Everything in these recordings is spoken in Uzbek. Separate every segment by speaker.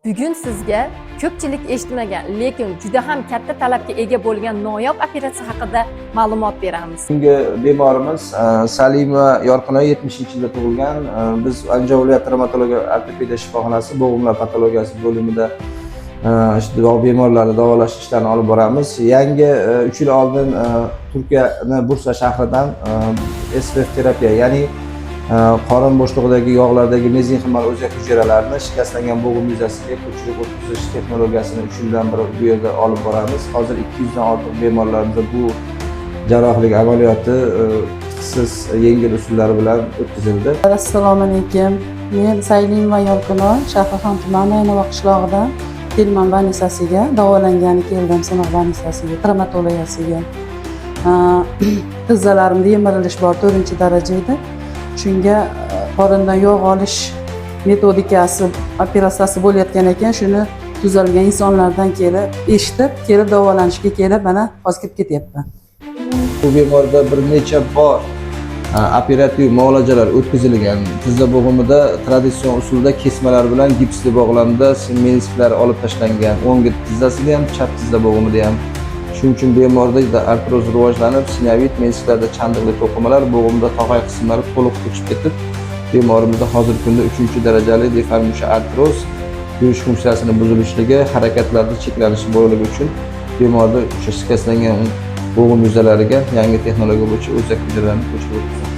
Speaker 1: Bugun sizga ko'pchilik eshitmagan, lekin juda ham katta talabga ega bo'lgan noyob operatsiya haqida ma'lumot beramiz.
Speaker 2: Bugungi bemorimiz Salima Yorqinoy, 70-yilda tug'ilgan. Biz Andijon viloyat travmatologiya ortopediya shifoxonasi bo'g'imlar patologiyasi bo'limida shu bemorlarni davolash ishlarini olib boramiz. Yangi 3 yil oldin Turkiyani Bursa shahridan SPF terapiya, ya'ni qorin bo'shlig'idagi yog'lardagi mezenximal o'zak hujayralarini shikastlangan bo'g'im yuzasiga ko'chirib o'tkazish texnologiyasini 3 yildan beri bu yerda olib boramiz. Hozir 200 dan ortiq bemorlarimizda bu jarrohlik amaliyoti pitiqsiz, yengil usullari bilan o'tkazildi.
Speaker 3: Assalomu alaykum. Men Saylimova Yorqinoy, Shahrixon tumani, Aynova qishlog'idan Telman больница siga davolangani keldim, siniq больница siga, travmatologiyasiga. Tizzalarimda yemirilish bor, to'rtinchi daraja edi. Shunga qorindan yog' olish metodikasi, operatsiyasi bo'layotgan ekan, shuni tuzalgan insonlardan kelib, eshitib, kelib davolanishga kelib, mana hozir kirib ketyapman.
Speaker 2: Bu bemorda bir necha bor operativ muolajalar o'tkazilgan. Tizza bo'g'imida traditsion usulda kesmalar bilan gipsli bog'lamda menisklar olib tashlangan. O'ng tizzasida ham, chap tizza bo'g'imida ham. Shuning uchun bemorda artroz rivojlanib, sinovit, menisklarda chandiqli to'qimalar, bo'g'imda tog'ay qismlari to'liq ko'chib ketib, bemorimizda hozirgi kunda 3-darajali deformiya artroz, yurish funksiyasini buzilishligi, harakatlarda cheklanishi bo'lganligi uchun bemorda o'sha shikastlangan bo'g'im yuzalariga yangi texnologiya bo'yicha o'zak hujayralarini ko'chirib o'tkazamiz.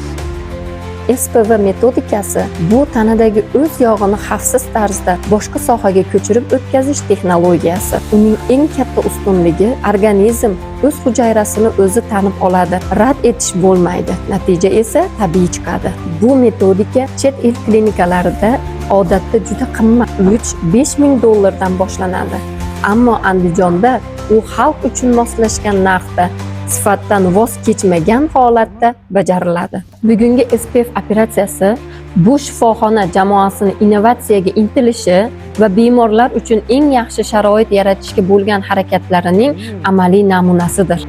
Speaker 1: SPV metodikasi bu tanadagi o'z yog'ini xavfsiz tarzda boshqa sohaga ko'chirib o'tkazish texnologiyasi. Uning eng katta ustunligi, organizm o'z hujayrasini o'zi tanib oladi, rad etish bo'lmaydi. Natija esa tabiiy chiqadi. Bu metodika chet el klinikalarida odatda juda qimmat, 3-5 ming dollardan boshlanadi. Ammo Andijonda u xalq uchun moslashgan narxda, sifatdan voz kechmagan holatda bajariladi. Bugungi SPF operatsiyasi bu shifoxona jamoasini innovatsiyaga intilishi va bemorlar uchun eng yaxshi sharoit yaratishga bo'lgan harakatlarining amaliy namunasidir.